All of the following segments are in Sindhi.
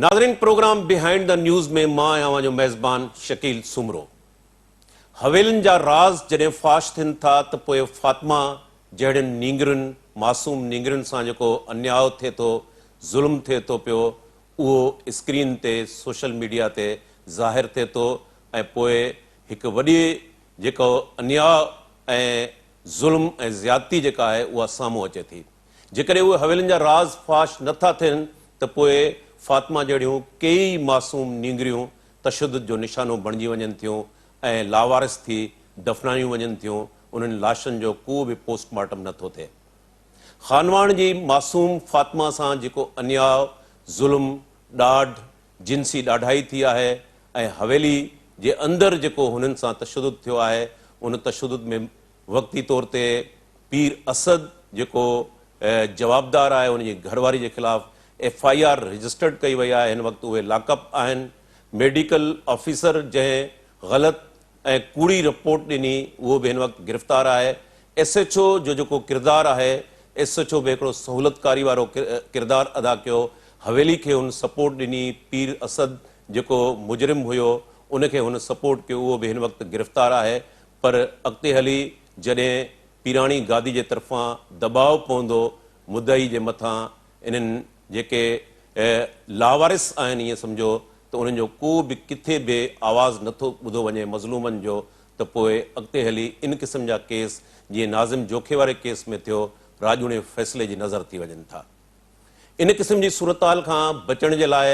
ناظرين پروگرام بيهائنڊ the news ۾ مان آهيان اوهان جو ميزبان شڪيل سومرو. حويلين جا راز جڏهن فاش ٿين ٿا ته پوء فاطمه جهڙين نينگرين معصوم نينگرين سان جيڪو انياء ٿئي ٿو ظلم ٿئي ٿو پيو اهو اسڪرين تي سوشل ميڊيا تي ظاهر ٿئي ٿو ۽ پوء هڪ وڏي جيڪو انياء ۽ ظلم ۽ زيادتي جيڪا آهي اها سامهون اچي ٿي. جيڪڏهن اهي حويلين جا راز فاش نه ٿا ٿين ته پوء فاطمه جهڙيون ڪيئي معصوم نينگريون تشدد جو نشانو بڻجي وڃن ٿيون ۽ لاوارث ٿي دفنايون وڃن ٿيون، انهن لاشن جو ڪو به پوسٽ مارٽم نه ٿو ٿئي. خانواهڻ جي معصوم فاطمه سان جيڪو انياء، ظلم، ڏاڍ، جنسي ڏاڍائي ٿي آهي ۽ حويلي جي اندر جيڪو هنن سان تشدد ٿيو آهي، ان تشدد ۾ وقتي طور تي پير اسد جيڪو جوابدار آهي ان جي گهر واري جي خلاف ايف I R registered ڪئي وئي آهي هن وقت اهي لاڪ اپ آهن ميڊيڪل آفيسر جنهن غلط ۽ ڪوڙي رپورٽ ڏني اهو به هن وقت گرفتار آهي ايس ايڇ او جو جيڪو ڪردار آهي ايس ايڇ او به هڪڙو سهولتڪاري وارو ڪردار ادا ڪيو حويلي کي هن سپورٽ ڏني پير اسد جيڪو مجرم هيو ان کي هن سپورٽ ڪيو اهو به هن وقت گرفتار آهي پر اڳتي هلي جڏهن پيراڻي گادي جي طرفان دٻاء پوندو مدعي جي مٿان انهن جيڪي لاوارث آهن ائين سمجهو ته انهن جو ڪو به ڪٿي به آواز نه ٿو ٻڌو وڃي مظلومن جو ته پوء اڳتي هلي ان قسم جا ڪيس جيئن ناظم جوکي واري ڪيس ۾ ٿيو راڄوڻي فيصلي جي نظر ٿي وڃن ٿا. ان قسم جي صورتحال کان بچڻ جي لاء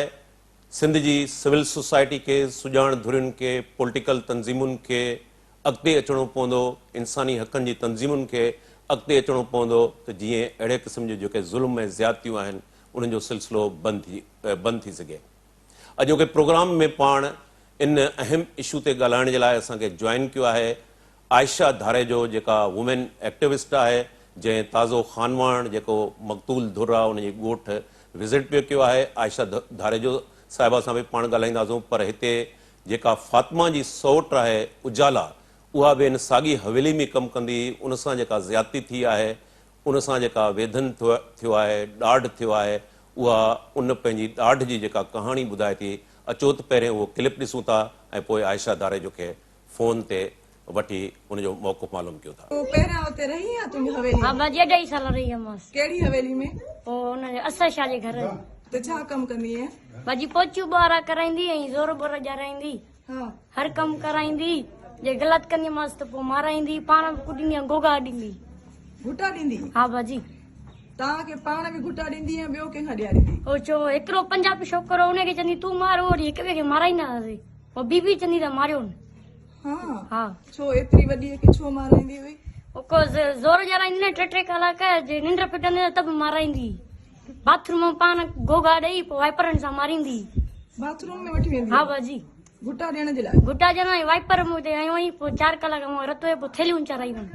سنڌ جي سول سوسائٽي کي، سڄاڻ ڌرين کي، پوليٽيڪل تنظيمن کي اڳتي اچڻو پوندو، انساني حقن جي تنظيمن کي اڳتي اچڻو پوندو ته جيئن اهڙي قسم جون جيڪي ظلم ۽ زيادتيون آهن انهن جو سلسلو بند ٿي بند ٿي سگهي. اڄوڪي پروگرام ۾ پاڻ ان اهم اشو تي ڳالهائڻ جي لاء اسان کي جوائن ڪيو آهي عائشه ڌاريجو جيڪا وومين ايڪٽوسٽ آهي جنهن تازو خانواهڻ جيڪو مقتول ڌر آهي ان جي ڳوٺ وزٽ پيو ڪيو آهي عائشه ڌاريجو صاحبه سان به پاڻ ڳالهائينداسون پر هتي جيڪا فاطمه جي سئوٽ آهي اجالا اها به ان ساڳي حويلي ۾ ڪم ڪندي هئي ان سان جيڪا زيادتي ٿي آهي ان سان جيڪا ويڌن ٿيو آهي ڏاڍ ٿيو آهي اها ان پنهنجي ڏاڍ جي جيڪا ڪهاڻي ٻڌائي ٿي اچو ته پهرين اهو ڪلپ ڏسون ٿا ۽ پوء عائشه ڌاريجو کي فون تي وٺي ان جو موقف معلوم ڪيون ٿا. پوء پهريان اتي رهي آن تون حويلي ۾؟ ها باجي اڍائي سال رهي هيم. ڪهڙي حويلي ۾؟ پوء ان جي اسد شاهه جي گهر. ته ڇا ڪم ڪندي هئين؟ باجي پوچيون ٻهارا ڪرائيندي ۽ زور ٻور ڏيارائيندي. ها. هر ڪم ڪرائيندي. جي غلط ڪندي هيمانس ته پوء مارائيندي پاڻ به ڪٽيندي ۽ گوگا ڏيندي. گهٽا ڏيندي؟ ها باجي. توهان کي پاڻ به گهٽا ڏيندي يا ٻيو ڪنهن کان ڏياريندي؟ هو چو هڪڙو پنجابي ڇوڪرو ان کي چوندي تون مار هو وري هڪ ٻئي کي مارائيندا هئاسين. پوء بي بي چوندي ته ماريو نه. ها. ها. ڇو ايتري وڏيء کي ڇو مارائيندي هئي؟ هو ڪو زور ڄارائيندي نه ٽي ٽي ڪلاڪ جي ننڊ ڦٽندي نه ته به مارائيندي. باٿ روم ۾ پاڻ گوگا ڏئي پوء وائپرن سان ماريندي. باٿ روم ۾ وٺي ويندي ها باجي. گهٽا ڏيڻ جي لاء؟ گهٽا ڏيڻ ۽ وائپر مون تي هنيو هئي پوء چار ڪلاڪ مون رت ويو پوء ٿيلهيون چارائي ويم.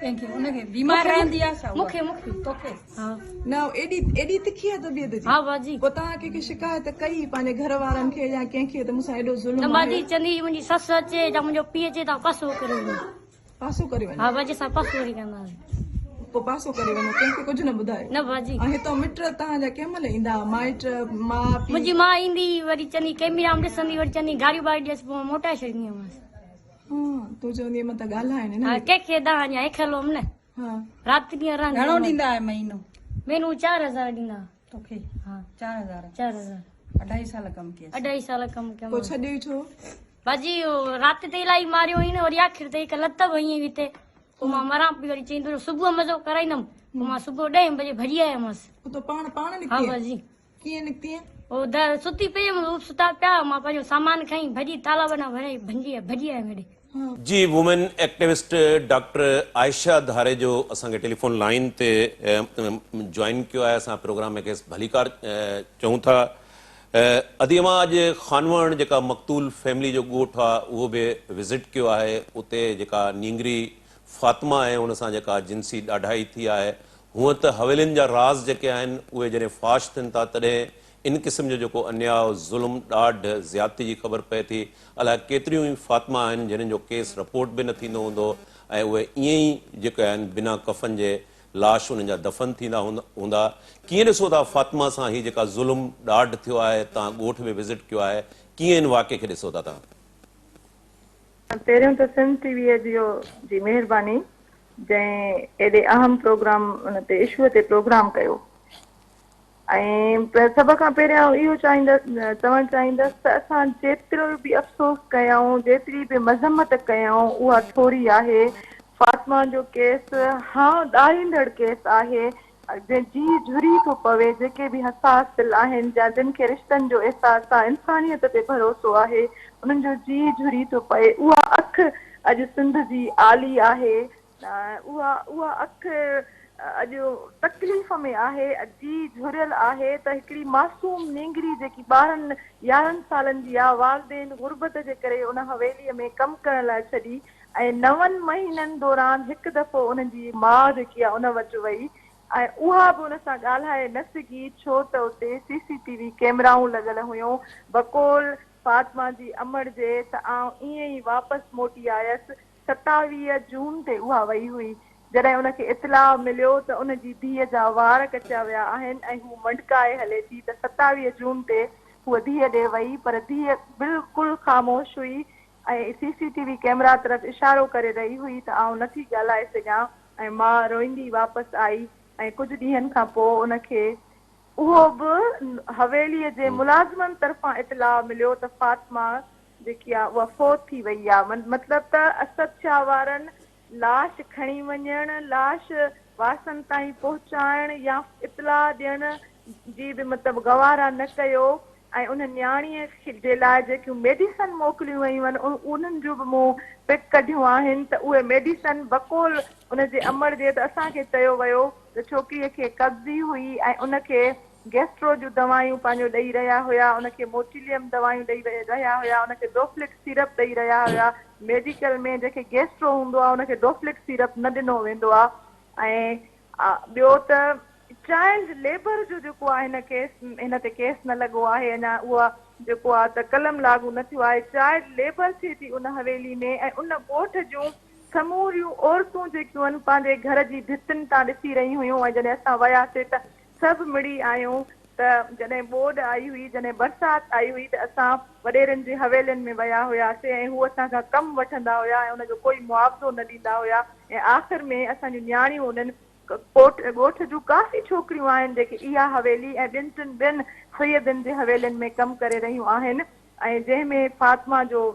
ڪنهن کي ان کي بيمار رهندي آ ڇا؟ مون کي مون کي. توکي؟ ها. نه ايڏي ايڏي تکي آ طبيعت جي؟ ها باجي. پوء توهان ڪنهن کي شڪايت ڪئي پنهنجي گهر وارن کي يا ڪنهن کي ته مون سان ايڏو ظلم نه آهي؟ باجي چوندي هئي منهنجي سس اچي يا منهنجو پيء اچي توهان پاسو ڪري وڃو. پاسو ڪري وڃو؟ ها باجي اسان پاسو وري ڪندا هئاسين. پوء پاسو ڪري وڃو ڪنهن کي ڪجهه نه ٻڌايو؟ نه باجي. ۽ هتان مٽ توهان جا ڪنهن مهل ايندا ها مائٽ ماء پيء؟ منهنجي ماء ايندي هئي وري چوندي ڪيميرا ۾ ڏسندي وري چوندي گاريون ٻاري ڏيس پوء مان موٽائي ڇڏيندي هئس. ها تون چوندي هئين متان ڳالهائين نه. ها ڪنهن کي دانهن ڏيان هيکلو هوم نه. ها. رات ڏينهن رهندي گهڻو هئم. ڏيندا آهي مهينو؟ مهينو 4000 ڏيندا. توکي؟ ها. 4000؟ 4000. اڍائي سال ڪم ڪيس. اڍائي سال ڪم ڪيم. پوء ڇڏيئي ڇو؟ باجي رات تي الائي ماريو هئين وري آخر تي هڪ لت به هنئي هتي پوء مان مران پئي وري چئين تنهنجو صبح مزو ڪرائيندم پوء مان صبح ڏهين بجي ڀڄي آيم هئس. پوء تون پاڻ پاڻ ها نڪتينء؟ باجي. ڪيئن نڪتينء؟ هو در ستي پئي هيم هو ستا پيا مان پنهنجو سامان کڻي ڀڄي تالا ٻنا ڀري ڀڄي ڀڄي آيم هيڏي. جي women activist doctor Ayesha Dharejo اسان کي ٽيليفون لائين تي جوائن ڪيو آهي اسان پروگرام ۾ کيس ڀليڪار چئون ٿا ادي اوهان اڄ خانواهڻ جيڪا مقتول فيملي جو ڳوٺ آهي اهو به وزٽ ڪيو آهي اتي جيڪا نينگري فاطمه آهي ان سان جيڪا جنسي ڏاڍائي ٿي آهي هونء ته حويلين جا راز جيڪي آهن اهي جڏهن فاش ٿين ٿا تڏهن ان قسم جو جيڪو انياء، ظلم، ڏاڍ، زيادتي جي خبر پئي ٿي. الاء ڪيتريون ئي فاطمه آهن جنھن جو ڪيس رپورٽ به نه ٿيندو هوندو ۽ اهي ائين ئي جيڪي آهن بنا ڪفن جي لاش انهن جا دفن ٿيندا هوندا. ڪيئن ڏسو ٿا فاطمه سان هي جيڪا ظلم ڏاڍ ٿيو آهي، توهان ڳوٺ ۾ وزٽ ڪيو آهي، ڪيئن ان واقعي کي ڏسو ٿا توهان؟ پهريون ته سنڌ ٽي وي جو جي مهرباني جنهن ايڏي اهم پروگرام ان تي اشو تي پروگرام ڪيو ۽ سڀ کان پهريان آئون اهو چاهيندس چوڻ چاهيندس ته اسان جيترو به افسوس ڪيائون جيتري به مذمت ڪيائون اها ٿوري آهي فاطمه جو ڪيس هانء ڏاريندڙ ڪيس آهي جنهن جيء جهري ٿو پوي جيڪي به حساس دل آهن يا جن کي رشتن جو احساس آ انسانيت تي ڀروسو آهي انهن جو جيء جهري ٿو پئي اها اک اڄ سنڌ جي آلي آهي اها اها اک اڄ تڪليف ۾ آهي، جي جهريل آهي ته هڪڙي معصوم نينگري جيڪي 12 11 سالن جي آ، والدين غربت جي ڪري ان حويليء ۾ ڪم ڪرڻ لاء ڇڏي ۽ نون مهينن دوران هڪ دفعو ان جي ماء جيڪي آ ان وٽ وئي ۽ اها به ان سان ڳالهائي نه سگهي ڇو ته اتي سي سي ٽي وي ڪيمرائون لڳل هيون بقول فاطمه جي امڙ جي ته آئون ائين ئي واپس موٽي آيس 27 جون تي اها وئي هئي، جڏهن ان کي اطلاع مليو ته ان جي ڌيء جا وار ڪٽيا ويا آهن ۽ هو منڊڪائي هلي ٿي ته 27 جون تي هوء ڌيء ڏي وئي پر ڌيء بلڪل خاموش هئي ۽ سي سي ٽي وي ڪئميرا طرف اشارو ڪري رهي هئي ته آئون نٿي ڳالهائي سگهان ۽ ماء روئيندي واپس آئي ۽ ڪجهه ڏينهن کان پوء ان کي اهو به حويليء جي ملازمن طرفان اطلاع مليو ته فاطمه جيڪي آ اها فوت ٿي وئي آ. مطلب ته اسد شاهه وارن لاش کڻي وڃڻ، لاش وارثن تائين پهچائڻ يا اطلاع ڏيڻ جي به مطلب گوارا نه ڪيو ۽ ان نياڻيء جي لاء جيڪيون ميڊيسن موڪليون ويون آهن انهن جون به مون پڪ ڪڍيون آهن ته اهي ميڊيسن بقول ان جي امڙ جي ته اسان کي چيو ويو ته ڇوڪريء کي قبضي هئي ۽ ان کي گيسٽرو جون دوائيون پنهنجو ڏئي رهيا هيا، ان کي موٽيليم دوائيون ڏئي رهيا هيا، ان کي ڊوفلڪ سيرپ ڏئي رهيا هيا، ميڊيڪل ۾ جنهن کي گيسٽرو هوندو آهي ان کي ڊوفلڪ سيرپ نه ڏنو ويندو آهي ۽ ٻيو ته چائلڊ ليبر جو جيڪو آهي هن ڪيس هن تي ڪيس نه لڳو آهي اڃا اها جيڪو آهي ته قلم لاڳو نه ٿيو آهي، چائلڊ ليبر ٿئي ٿي ان حويلي ۾ ۽ ان ڳوٺ جون سموريون عورتون جيڪيون آهن پنهنجي گهر جي ڀتين تان ڏسي رهيون هيون ۽ جڏهن اسان وياسي ته سڀ مڙي آيون ته جڏهن ٻوڏ آئي هئي جڏهن برسات آئي هئي ته اسان وڏيرن جي حويلين ۾ ويا هياسي ۽ هو اسان کان ڪم وٺندا هيا ۽ ان جو ڪوئي معاوضو نه ڏيندا هيا ۽ آخر ۾ اسان جون نياڻيون انهن ڳوٺ ڳوٺ جون ڪافي ڇوڪريون آهن جيڪي اها حويلي ۽ ٻين ٽن ٻين سيدن جي حويلين ۾ ڪم ڪري رهيون آهن ۽ جنهن ۾ فاطمه جو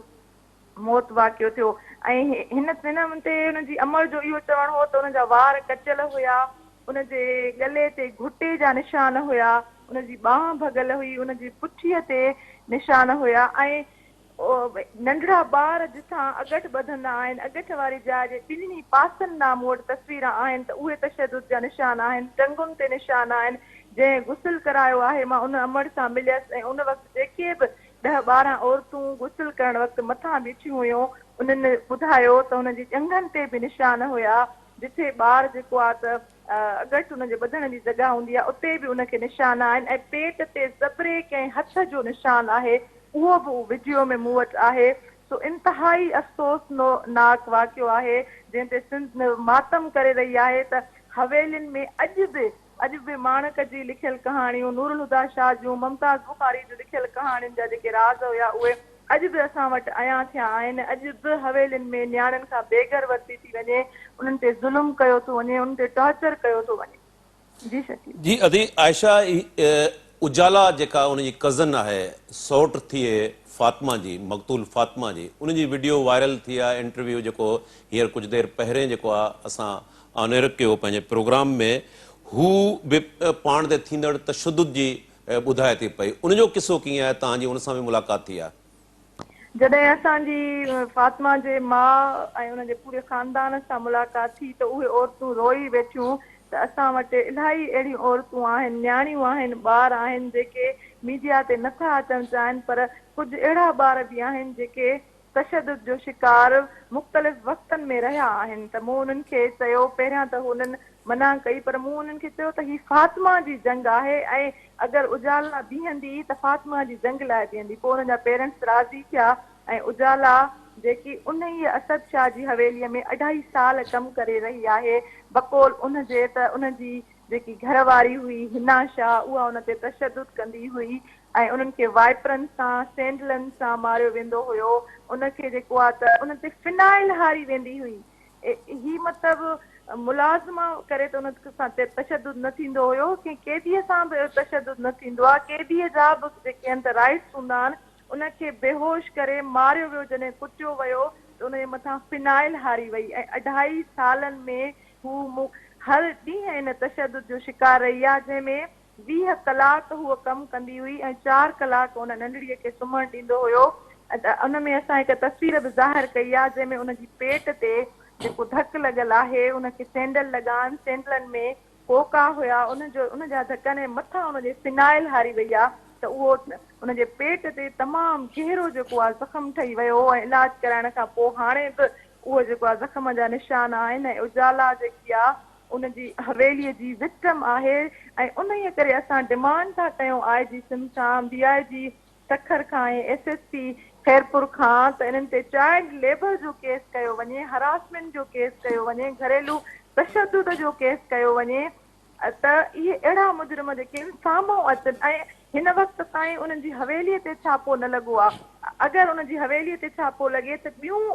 موت واقع ٿيو ۽ هن هن تي هن جي امڙ جو اهو چوڻ هو ته ان جا وار ڪٽيل هيا، ان جي ڳلي تي گهٽي جا نشان هيا، ان جي ٻانهن ڀڳل هئي، ان جي پٺيء تي نشان هيا ۽ ننڍڙا ٻار جتان اڳٺ ٻڌندا آهن، اڳٺ واري جاء جي ٻنهي پاسن ڏانهن مون وٽ تصويران آهن ته اهي تشدد جا نشان آهن، ٽنگن تي نشان آهن، جنهن غسل ڪرايو آهي مان ان امڙ سان مليس ۽ ان وقت جيڪي به ڏهه 12 عورتون غسل ڪرڻ وقت مٿان بيٺيون هيون. انهن ٻڌايو ته هن جي ڄنگهن تي به نشان هيا. جٿي ٻار جيڪو آ ته اڳٺ ان جي ٻڌڻ جي جڳهه هوندي آ اتي به ان کي نشان آهن ۽ پيٽ تي زبري ڪنهن هٿ جو نشان آهي اهو به وڊيو ۾ مون وٽ آهي. سو انتهائي افسوس ناڪ واقعو آهي جنهن تي سنڌ ماتم ڪري رهي آهي ته حويلين ۾ اڄ به اڄ به ماڻڪ جي لکيل ڪهاڻيون، نورالهديٰ شاهه جون، ممتاز بخاري جون لکيل ڪهاڻين جا جيڪي راز هيا اهي اڄ به اسان وٽ عيان ٿيا آهن. اڄ به حويلين ۾ نياڻين کان بيگر ورتي ٿي وڃي، انهن تي ظلم ڪيو ٿو وڃي، انهن تي ٽارچر ڪيو ٿو وڃي. جي شڪيل. جي ادي عائشه اجالا جيڪا ان جي ڪزن آهي سئوٽ ٿئي فاطمه جي مقتول فاطمه جي ان جي وڊيو وائرل ٿي آهي انٽرويو جيڪو هينئر ڪجهه دير پهرين جيڪو آهي اسان آن ايئر ڪيو پنهنجي پروگرام ۾ هو به پاڻ تي ٿيندڙ تشدد جي ٻڌائي ٿي پئي ان جو قصو ڪيئن آهي توهان جي ان سان به ملاقات ٿي آهي. جڏهن اسان جي فاطمه جي ماء ۽ ان جي پوري خاندان سان ملاقات ٿي ته اهي عورتون روئي ويٺيون ته اسان وٽ الاهي اهڙيون عورتون آهن، نياڻيون آهن، ٻار آهن جيڪي ميڊيا تي نٿا اچڻ چاهين پر ڪجهه اهڙا ٻار به آهن جيڪي تشدد جو شڪار مختلف وقتن ۾ رهيا آهن ته مون انهن کي چيو پهريان ته هنن منع ڪئي پر مون انهن کي چيو ته هي فاطمه جي جنگ آهي ۽ اگر اجالا بيهندي ته فاطمه جي جنگ لاء بيهندي پوء انهن جا پيرنٽس راضي ٿيا ۽ اجالا جيڪي انهيء اسد شاهه جي حويليء ۾ اڍائي سال ڪم ڪري رهي آهي. بقول ان جي ته ان جي جيڪي گهر واري هئي حنا شاهه اها ان تي تشدد ڪندي هئي ۽ انهن کي وائپرن سان، سينڊلن سان ماريو ويندو هيو. ان کي جيڪو آهي ته ان تي فنائل هاري ويندي هئي. هي مطلب ملازمه ڪري ته ان سان تشدد نه ٿيندو هيو، ڪنهن قيديء سان به اهڙو تشدد نه ٿيندو آهي. قيديء جا به جيڪي آهن ته رائيٽس هوندا آهن. ان کي بيهوش ڪري ماريو ويو، جڏهن ڪٽيو ويو ته ان جي مٿان فنائل هاري وئي ۽ اڍائي سالن ۾ هو هر ڏينهن ان تشدد جو شڪار رهي آهي، جنهن ۾ 20 ڪلاڪ هوء ڪم ڪندي هئي ۽ چار ڪلاڪ ان ننڍڙيء کي سمهڻ ڏيندو هيو. ان ۾ اسان هڪ تصوير به ظاهر ڪئي آهي، جنهن ۾ ان جي پيٽ تي جيڪو ڌڪ لڳل آهي، ان کي سينڊل لڳا آهن، سينڊلن ۾ ڪوڪا هيا، ان جو ان جا ڌڪن ۽ مٿان ان جي فنائل هاري وئي آهي ته اهو ان جي پيٽ تي تمام گهرو جيڪو آهي زخم ٺهي ويو هو ۽ علاج ڪرائڻ کان پوء هاڻي به اهو جيڪو آهي زخم جا نشان آهن ۽ اجالا جيڪي آهي ان جي حويلي جي وڪٽم آهي ۽ انهيء ڪري اسان ڊمانڊ ٿا ڪيون آء جي سنڌ کان، ڊي I جي سکر کان ۽ ايس ايس پي خيرپور کان ته انهن تي چائلڊ ليبر جو ڪيس ڪيو وڃي، هراسمينٽ جو ڪيس ڪيو وڃي، گهريلو تشدد جو ڪيس ڪيو وڃي ته اهي اهڙا مجرم جيڪي آهن سامهون اچن ۽ هن وقت تائين انهن جي حويلي تي ڇاپو نه لڳو آهي، اگر ان جي حويلي تي ڇاپو لڳي ته ٻيون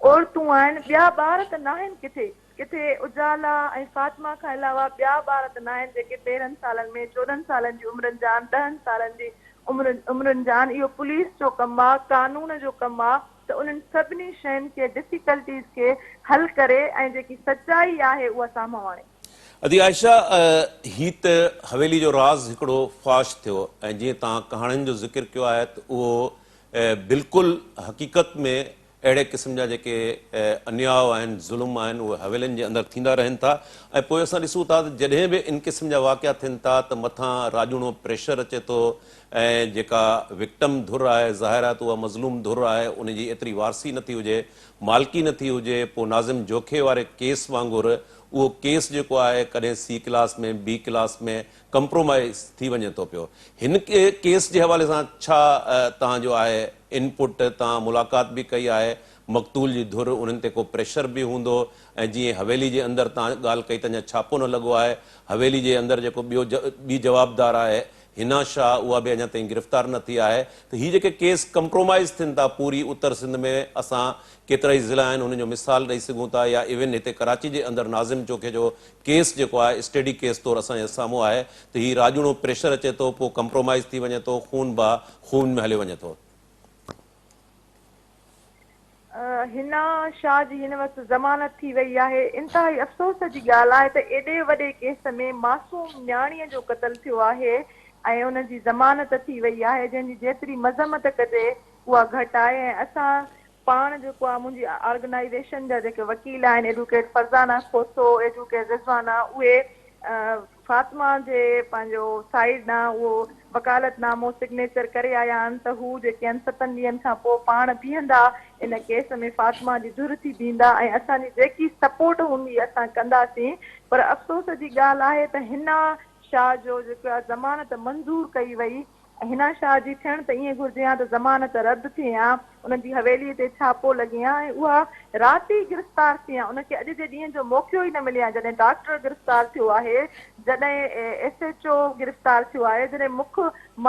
عورتون آهن، ٻيا ٻار ته ناهن ڪٿي. ڪٿي اجالا ۽ فاطمه کان علاوه ٻيا ٻار ته ناهن جيڪي 13 سالن ۾ 14 سالن جي عمرن جا آهن، ڏهن سالن جي عمرن جا آهن، اهو پوليس جو ڪم آ، قانون جو ڪم آ ته انهن سڀني شين کي ڊفيڪلٽيز کي حل ڪري ۽ جيڪي سچائي آهي اها سامهون آڻي. ادي عائشه هي ته حويلي جو راز هڪڙو فاش ٿيو ۽ جيئن توهان ڪهاڻين جو ذڪر ڪيو آهي ته اهو بلڪل حقيقت ۾ اهڙي قسم جا جيڪي انياء آهن، ظلم آهن، اهي حويلين جي اندر ٿيندا رهن ٿا ۽ پوء اسان ڏسون ٿا ته جڏهن به ان قسم جا واقعا ٿين ٿا ته مٿان راڄوڻو پريشر اچي ٿو ۽ جيڪا وڪٽم ڌر آهي ظاهر آهي ته اها مظلوم ڌر آهي ان جي ايتري وارثي نٿي هجي، مالڪي نٿي هجي، پوء ناظم جوکي واري ڪيس وانگر اهو ڪيس جيڪو آهي ڪڏهن C class ۾ B class ۾ compromise ٿي وڃي ٿو پيو. هن ڪيس جي حوالي سان ڇا توهان جو آهي ان پٽ توهان ملاقات به ڪئي آهي مقتول جي ڌر انهن تي ڪو پريشر به هوندو ۽ جيئن حويلي جي اندر توهان ڳالهه ڪئي ته اڃا ڇاپو نه لڳو آهي حويلي جي اندر جيڪو ٻيو ٻي جوابدار آهي حنا شاهه اها به اڃا تائين گرفتار نه ٿي آهي ته هي جيڪي ڪيس ڪمپرومائيز ٿين ٿا پوري اتر سنڌ ۾ اسان ڪيترائي ضلعا آهن انهن جو مثال ڏئي سگهون ٿا يا ايون هتي ڪراچي جي اندر ناظم چوکي جو ڪيس جيڪو آهي اسٽيڊي ڪيس طور اسان جي سامهون آهي ته هي راڄوڻو پريشر اچي ٿو پوء ڪمپرومائيز ٿي وڃي ٿو خون با خون ۾ هليو وڃي ٿو. حنا شاهه جي هن وقت ضمانت ٿي وئي آهي، انتهائي افسوس جي ڳالهه آهي ته ايڏي وڏي ڪيس ۾ معصوم نياڻيء جو قتل ٿيو آهي ۽ ان جي ضمانت ٿي وئي آهي جنهن جي جيتري مذمت ڪجي اها گهٽ آهي ۽ اسان پاڻ جيڪو آهي منهنجي آرگنائيزيشن جا جيڪي وڪيل آهن ايڊوڪيٽ فرزانه کوسو، ايڊوڪيٽ رضوانه اهي فاطمه جي پنهنجو سائيڊ ڏانهن اهو وڪالت نامو سگنيچر ڪري آيا آهن ته هو جيڪي آهن ستن ڏينهن کان پوء پاڻ بيهندا ان ڪيس ۾ فاطمه جي ڌر ٿي بيهندا ۽ اسان جي جيڪي سپورٽ هوندي اسان ڪنداسين پر افسوس جي ڳالهه آهي ته حنا شاهه جو جيڪو آهي ضمانت منظور ڪئي وئي حنا شاهه جي ٿيڻ ته ائين گهرجي ها ته ضمانت رد ٿئي ها، ان جي حويليء تي ڇاپو لڳي ها ۽ اها رات ئي گرفتار ٿئي ها، ان کي اڄ جي ڏينهن جو موقعو ئي نه ملي ها، جڏهن ڊاڪٽر گرفتار ٿيو آهي، جڏهن ايس ايڇ او گرفتار ٿيو آهي، جڏهن مک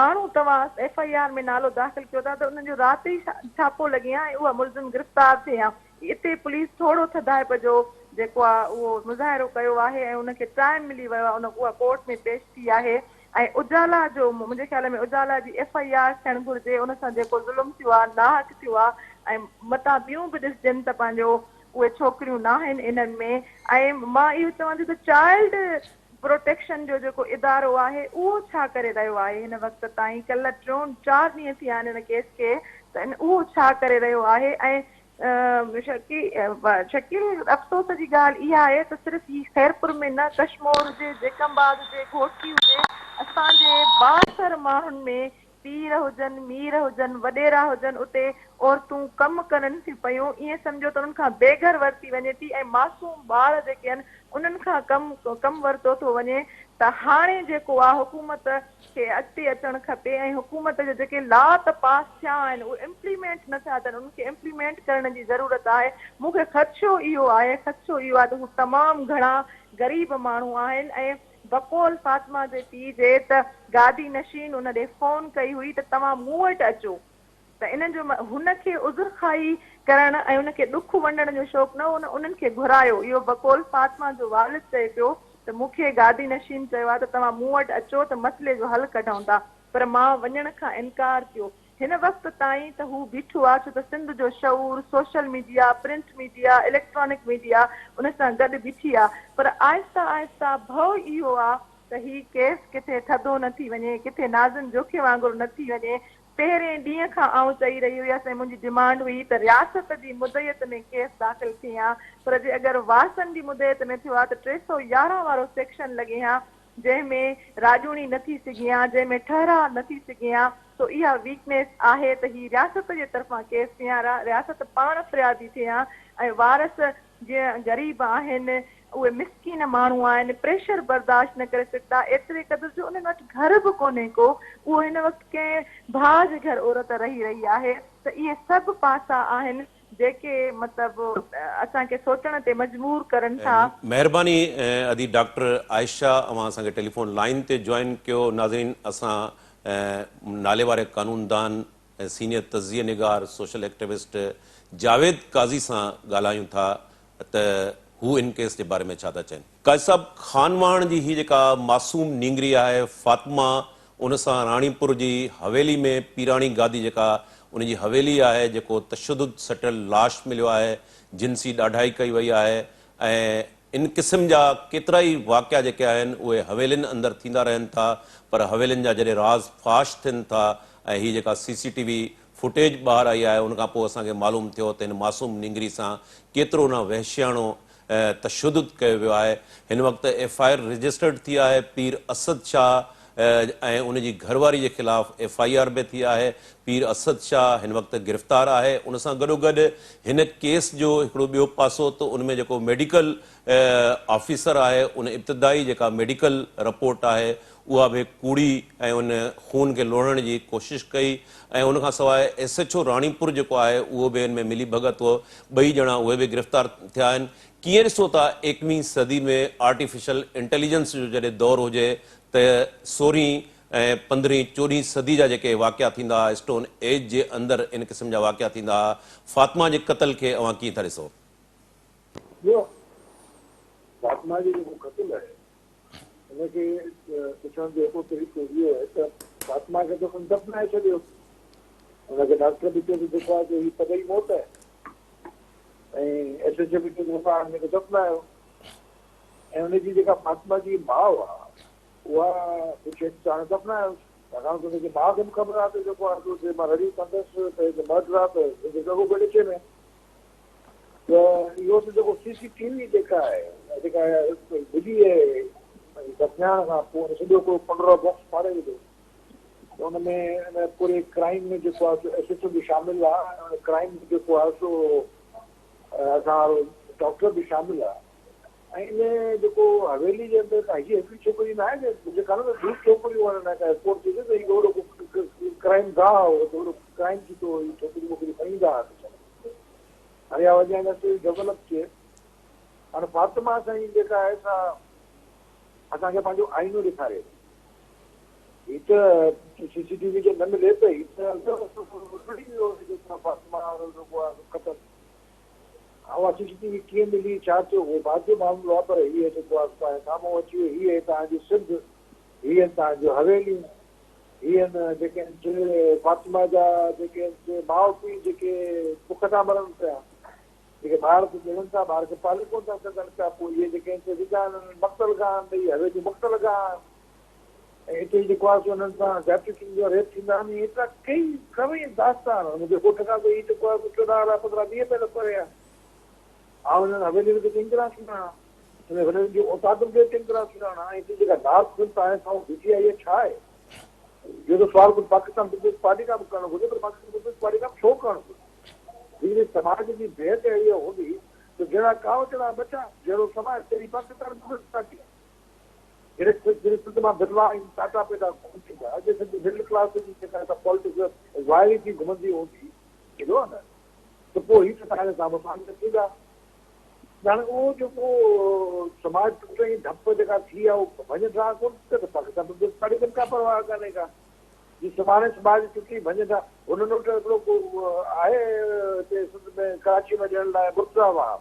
ماڻهو توهان ايف I R ۾ نالو داخل ڪيو ٿا ته انهن جو رات ئي ڇاپو لڳي ها ۽ اها ملزم گرفتار ٿئي ها. اتي پوليس ٿورو ٿڌائپ جو جيڪو آهي اهو مظاهرو ڪيو آهي ۽ ان کي ٽائيم ملي ويو آهي ان اها ڪورٽ ۾ پيش ٿي آهي ۽ اجالا جو منهنجي خيال ۾ اجالا جي ايف I R ٿيڻ گهرجي ان سان جيڪو ظلم ٿيو آهي ناحق ٿيو آهي ۽ متان ٻيون به ڏسجن ته پنهنجو اهي ڇوڪريون ناهن انهن ۾ ۽ مان اهو چوان ٿي ته چائلڊ پروٽيڪشن جو جيڪو ادارو آهي اهو ڇا ڪري رهيو آهي هن وقت تائين ڪلهه ٽيون چار ڏينهن ٿيا آهن هن ڪيس کي ته اهو ڇا ڪري رهيو آهي ۽ شڪيل افسوس جي ڳالهه اها آهي ته صرف هي خيرپور ۾ نه ڪشمور هجي، جيڪب آباد هجي، گهوٽڪي هجي اسان جي بااثر ماڻهن ۾ پير هجن، مير هجن، وڏيرا هجن اتي عورتون ڪم ڪرن ٿيون پيون ائين سمجهو ته انهن کان بي گهر ورتي وڃي ٿي ۽ معصوم ٻار جيڪي آهن انهن کان ڪم ڪم ورتو ٿو وڃي ته هاڻي جيڪو آ حڪومت کي اڳتي اچڻ کپي ۽ حڪومت جا جيڪي لا ته پاس ٿيا آهن اهي امپليمينٽ نه ٿيا اٿن انهن کي امپليمينٽ ڪرڻ جي ضرورت آهي. مون کي خدشو اهو آهي خدشو اهو آهي ته هو تمام گهڻا غريب ماڻهو آهن ۽ بقول فاطمه جي پيء جي ته گادي نشين ان ڏي فون ڪئي هئي ته توهان مون وٽ اچو ته انهن جو هن کي عذرخواهي ڪرڻ ۽ ان کي ڏک ونڊڻ جو شوق نه هو نه انهن کي گهرايو. اهو بقول فاطمه جو والد چئي پيو ته مون کي گادي نشين چيو آهي ته توهان مون وٽ اچو ته مسئلي جو حل ڪڍون ٿا پر مان وڃڻ کان انڪار ڪيو. هن وقت تائين ته هو بيٺو آهي ڇو ته سنڌ جو شعور، social media, print media, electronic media ان سان گڏ بيٺي آهي پر آهسته آهسته ڀؤ اهو آهي ته هي ڪيس ڪٿي ٿڌو نه ٿي وڃي، ڪٿي ناظم جوکي وانگر نه ٿي وڃي. پهرين ڏينهن کان آئون چئي رهي هيس ۽ منهنجي ڊمانڊ هئي ته رياست جي مدعيت ۾ ڪيس داخل ٿئي ها پر جي اگر وارثن جي مدعيت ۾ ٿيو ها ته 311 وارو سيڪشن لڳي ها جنهن ۾ راڄوڻي نه ٿي سگهي ها جنهن ۾ ٺهراء نه ٿي سگهي ها سو اها ويڪنيس آهي ته هي رياست جي طرفان ڪيس ٿئي ها رياست پاڻ فريادي ٿئي ها ۽ وارث جيئن غريب آهن اهي مسڪين ماڻهو آهن، پريشر برداشت نه ڪري سگهندا، ايتري قدر جو انهن وٽ گهر به ڪونهي ڪو، اهو هن وقت ڪنهن ڀاء جي گهر عورت رهي رهي آهي ته اهي سڀ پاسا آهن جيڪي مطلب اسان کي سوچڻ تي مجبور ڪرن ٿا. مهرباني ادي ڊاڪٽر عائشه اوهان اسان کي ٽيليفون لائين تي جوائن ڪيو. ناظرين اسان نالي واري قانوندان ۽ سينيئر تجزيه نگار سوشل ايڪٽيوسٽ جاويد قاضي سان ڳالهايون ٿا ته هو ان ڪيس جي باري ۾ ڇا ٿا چين. قاضي صاحب خان واهڻ جي هي جيڪا معصوم نينگري آهي فاطمه ان سان راڻيپور جي حويلي ۾ پيراڻي گادي جيڪا ان جي حويلي آهي جيڪو تشدد سٽيل لاش مليو آهي جنسي ڏاڍائي ڪئي وئي آهي ۽ ان قسم جا ڪيترائي واقعا جيڪي آهن اهي حويلين اندر ٿيندا رهن ٿا پر حويلين جا جڏهن راز فاش ٿين ٿا ۽ هي جيڪا C C T V footage ٻاهر آئي آهي ان کان پوء اسان کي معلوم ٿيو ته هن معصوم نينگري سان ڪيترو نه وحشياڻو تشدد ڪيو ويو آهي. هن وقت ايف I R registered ٿي آهي، پير اسد شاهه ۽ ان جي گهر واري جي خلاف ايف I R به ٿي آهي، پير اسد شاهه هن وقت گرفتار آهي، ان سان گڏوگڏ هن ڪيس جو هڪڙو ٻيو پاسو ته ان ۾ جيڪو ميڊيڪل آفيسر آهي ان ابتدائي جيڪا ميڊيڪل رپورٽ آهي اها به ڪوڙي ۽ ان خون کي لوڙهڻ جي ڪوشش ڪئي ۽ ان کان سواء ايس ايڇ او راڻيپور جيڪو آهي اهو به ان ۾ ملي ڀڳت هو، ٻئي ڄڻا اهي به گرفتار ٿيا آهن. ڪيئن ڏسو ٿا ايڪويهين صدي ۾ آرٽيفيشل انٽيليجنس جو جڏهن دور هجي ته سورهين ۽ پندرهين چوڏهين صدي جا جيڪي واقعا ٿيندا ها اسٽون ايج جي اندر ان قسم جا واقعا ٿيندا ها فاطمه جي قتل کي اوهان ڪيئن ٿا ڏسو؟ ٻيو فاطمه جو جيڪو قتل آهي ان کي ڏسڻ جو هڪڙو طريقو اهو آهي ته فاطمه کي ته انهن دفنائي ڇڏيو. ان کي ڊاڪٽر به چيو ته جيڪو آهي سو هي طبعي موت آهي ۽ ايس ايڇ او به چيو ته بابا هن کي دفنايو ۽ ان جي جيڪا فاطمه جي ماء آهي اها به چئي ٿي ته هاڻي دفنايوس ڇاڪاڻ ته ان جي ماء کي به خبر آهي ته جيڪو آهي سو جي مان رڙيون ڪندس ته هي ته مرڊر آهي ته منهنجو جڳو به ڏچي ۾ ته اهو ته جيڪو سي سي ٽي وي جيڪا آهي جيڪا ملي آهي دفنائڻ کان پوء ان سڄو هڪڙو پنڊورا باڪس ڦاڙي وڌو ته ان ۾ ان پوري ڪرائيم ۾ جيڪو آهي سو ايس ايڇ او به شامل آهي ۽ ان ڪرائيم ۾ جيڪو آهي سو اسان وارو ڊاڪٽر به شامل آهي ۽ ان جيڪو حويلي جي اندر ڪا هيء هڪڙي ڇوڪري نه آهي منهنجي خيال ۾ ٻيون ڇوڪريون آهن ان کان رپورٽ ٿي ته هي وڏو ڪرائيم گاهه هو وڏو ڪرائيم ٿي ٿو هي ڇوڪريون ٻوڪريون کڻي ايندا هئا هاڻي اها وڃي انڊسٽري ڊولپ ٿئي. هاڻي فاطمه سائين جيڪا آهي سا اسان کي پنهنجو آئينو ڏيکاري ٿي. هي ته سي سي ٽي وي جي نه ملي ته هي ته لڙي ويو جيڪو فاطمه وارو جيڪو آهي قتل. اها سي سي ٽي وي ڪيئن ملي ڇا ٿيو اهو بعد جو معاملو آهي پر هي جيڪو آهي سو سامهون اچي ويو. هي توهان جي سنڌ، هي توهان جون حويليون. هي آهن جيڪي آهن سي فاطمه جا جيڪي آهن سي ماء پيء جيڪي بک ٿا مرن پيا، جيڪي ٻار کي ڄڻن ٿا ٻار کي پالي ڪونه ٿا سگهن پيا، پوء اهي جيڪي آهن سي وڌا آهن انهن مقتل گاهن ڏي، اهي حويليون مقتل گاهه آهن ۽ اتي ئي جيڪو آهي سو انهن سان زيادتيون ٿينديون آهن، ريپ ٿيندا آهن، ائين ايترا ڪيئي سوين داستان آهن، منهنجي ڳوٺ کان ته هي جيڪو آهي سو 14 الاء 15 ويهه ميل پري آهي، آئون انهن حويلين کي چڱي طرح سڃاڻان، انهن حويلين جي اوطاقن کي به چڱي طرح سڃاڻان ۽ هتي جيڪا نارٿ سنڌ تان سامهون بيٺي آهي اها ڇا آهي؟ اهو ته سوال خود پاڪستان پيپلز پارٽي کان به ڪرڻ گهرجي پر پاڪستان پيپلز پارٽي کان به ڇو ڪرڻ گهرجي؟ جيڪڏهن سماج جي بيهڪ اهڙي هوندي ته جهڙا ڪانء تهڙا ٻچا، جهڙو سماج تهڙي پاڪستان پيپلز پارٽي. جڏهن سنڌ مان برلا ۽ ٽاٽا پيدا ڪونه ٿيندا، جڏهن سنڌ مڊل ڪلاس جي جيڪا هتان پاليٽڪس وائري ٿي گهمندي هوندي، ٻڌو آهي نه، ته پوء هي ته توهان جي سامهون پاڻ نه ٿيندا. ته هاڻي اهو جيڪو سماج ٽٽ ۽ ڌپ جيڪا ٿي آهي اهو ڀڃ ڊاهه ڪونه ٿي ته پاڪستان پيپلز پارٽي کي به ڪا پرواهه ڪانهي ڪا. جي سڀاڻي سماج ٽٽي ڀڃ ڊاهه هنن وٽ هڪڙو ڪو آهي هتي سنڌ ۾ ڪراچي ۾ ڏيڻ لاء مرتضيٰ وهاب.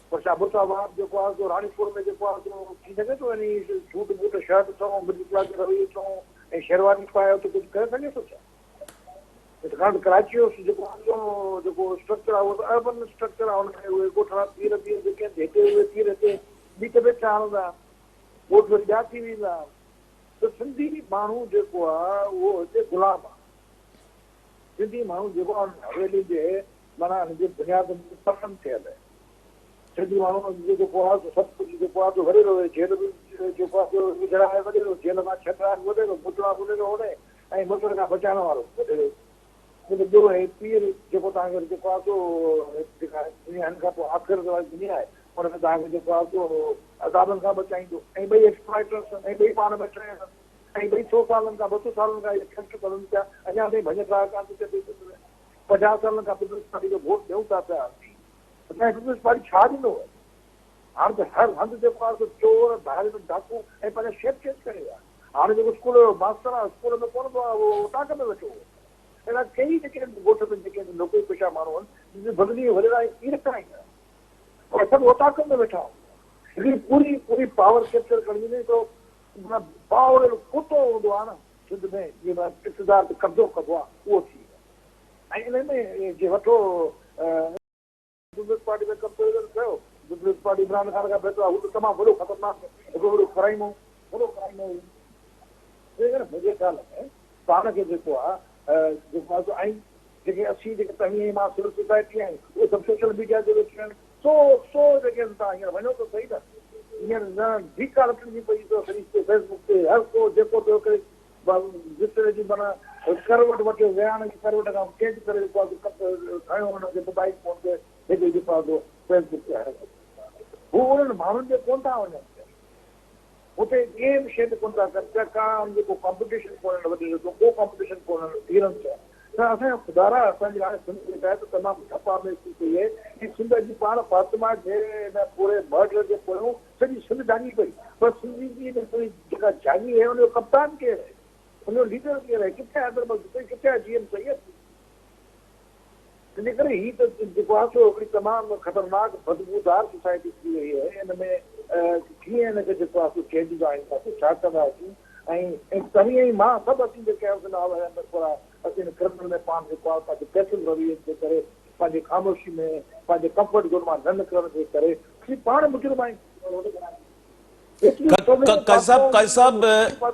پر ڇا مرتضيٰ وهاب جيڪو آهي سو راڻيپور ۾ جيڪو آهي سو ٿي سگهي ٿو يعني سوٽ بوٽ شرٽ اٿئون مڊل ڪلاس جو رويو اٿئون ۽ شيرواني پائي اتي ڪجهه ڪري سگهي ٿو ڇا؟ ڇاڪاڻ ته ڪراچي جو جيڪو آهي سو جيڪو اسٽرڪچر آهي اهو ته اربن اسٽرڪچر آهي ان ۾ اهي ڳوٺاڻا پير وير جيڪي آهن هتي اهي پير هتي ٻي ته ويٺا هلندا ڳوٺ وري ٻيا ٿي ويندا ته سنڌي ماڻهو جيڪو آهي اهو هتي غلام آهي سنڌي ماڻهو جيڪو آهي حويلي جي معنيٰ ان جي بنياد ۾ پسند ٿيل آهي. سنڌي ماڻهو جو جيڪو آهي سو سڀ ڪجهه جيڪو آهي سو وڏيرو جيل به جيڪو آهي سو وجهرائي وڏيرو جيل مان ڇڏرائي وڏيرو موٽڻا وڏيرو هوني ۽ موٽڻ کان بچائڻ وارو وڏيرو مطلب ٻيو هي پير جيڪو توهان کي جيڪو آهي سو جيڪا دنيا هن کان پوء آخرت واري دنيا آهي ان ۾ توهان کي جيڪو آهي سو عذابن کان بچائيندو ۽ ٻئي ايڪسپلائٽرس ۽ ٻئي پاڻ ۾ ٽرين ۽ ٻئي سو سالن کان 200 سالن کان اهي ٽرسٽ ڪرن پيا اڃا تائين ڀڃ ڊاهه ڪانه ٿي ٿئي سنڌ ۾ 50 سالن کان پيپلز پارٽي کي ووٽ ڏيون ٿا پيا اسين اسان کي پيپلز پارٽي ڇا ڏنو آهي هاڻ ته هر هنڌ جيڪو آهي سو چور ڌاڙيل ڊاڪو ۽ پنهنجا شيپ چينج ڪري ويا هاڻ جيڪو اسڪول جو ماستر آهي اسڪول ۾ ڪونه ٿو آهي اهو اوطاق ۾ ويٺو هو اهڙا ڪيئي جيڪي ڳوٺ ۾ جيڪي نوڪري پيشا ماڻهو آهن جن جي بدلي وڏيرا ۽ پير ڪرائيندا آهن اهي سڀ اوطاقن ۾ ويٺا هوندا هڪڙي پوري پوري پاور ڪيپچر ڪرڻ جي نه هڪڙو باوڙيل ڪتو هوندو آهي نه سنڌ ۾ جيئن اقتدار تي قبضو ڪبو آهي اهو ٿي ويو ۽ انهي ۾ جي وٺو پيپلز پارٽي ۾ ڪمپيرزن ڪيو پيپلز پارٽي عمران خان کان بهتر آهي هو ته تمام وڏو خطرناڪ هڪڙو وڏو ڪرائيم هو وڏو ڪرائيم هو تنهن ڪري منهنجي خيال ۾ پاڻ کي جيڪو آهي جيڪو آهي سو ۽ جيڪي اسين جيڪي توهين ۽ مان سول سوسائٽي آهيون اهي سڀ سوشل ميڊيا تي ويٺيون آهن سو سو جيڪي آهن توهان هينئر وڃو ته سهي نه هينئر نه ڌيڪا لٽجي پئي اٿو سڄي فيس بڪ تي هر ڪو جيڪو پيو ڪري بستري جي معنيٰ ڪروٽ وٺيو ويهاڻ جي ڪروٽ کان چينج ڪري جيڪو آهي سو کڻيو هن کي موبائل فون تي هتي جيڪو آهي سو فيس بڪ تي هڻي ڇڏيو هو انهن ماڻهن ڏي ڪونه ٿا وڃن پيا اتي ڪنهن به شيء تي ڪونه ٿا ڪن پيا ڪا ان جو ڪو ڪامپٽيشن ڪونهن وڏي جو ڪو ڪامپٽيشن ڪونهن پيرن سان ته اسان جو خدارا اسان جي هاڻي سنڌ جيڪا آهي ته تمام ڌپ آميز ٿي پئي آهي ۽ سنڌ اڄ پاڻ فاطمه جي ان پوري مرڊر جي پويون سڄي سنڌ جاڳي پئي پر سنڌ جي ان پوري جيڪا جاڳي آهي ان جو ڪپتان ڪير آهي ان جو ليڊر ڪير آهي ڪٿي آهي حيدر بخش جتوئي ڪٿي آهي جي ايم سيد ان ڪري هي ته جيڪو آهي سو هڪڙي تمام خطرناڪ بدبودار سوسائٽي ٿي وئي آهي ان ۾ ڪيئن ان کي جيڪو آهي سو چينجز آڻينداسين ڇا ڪنداسين ۽ توهين ۽ مان سڀ اسين جيڪي آهيون سي ناول ٿورا اسين ان ڪرمنل ۾ پاڻ جيڪو آهي پنهنجي پيسو رويي جي ڪري پنهنجي خاموشي ۾ پنهنجي ڪمفرٽ زون مان نه نڪرڻ جي ڪري اسين پاڻ مجرم آهيون. قاضي صاحب قاضي صاحب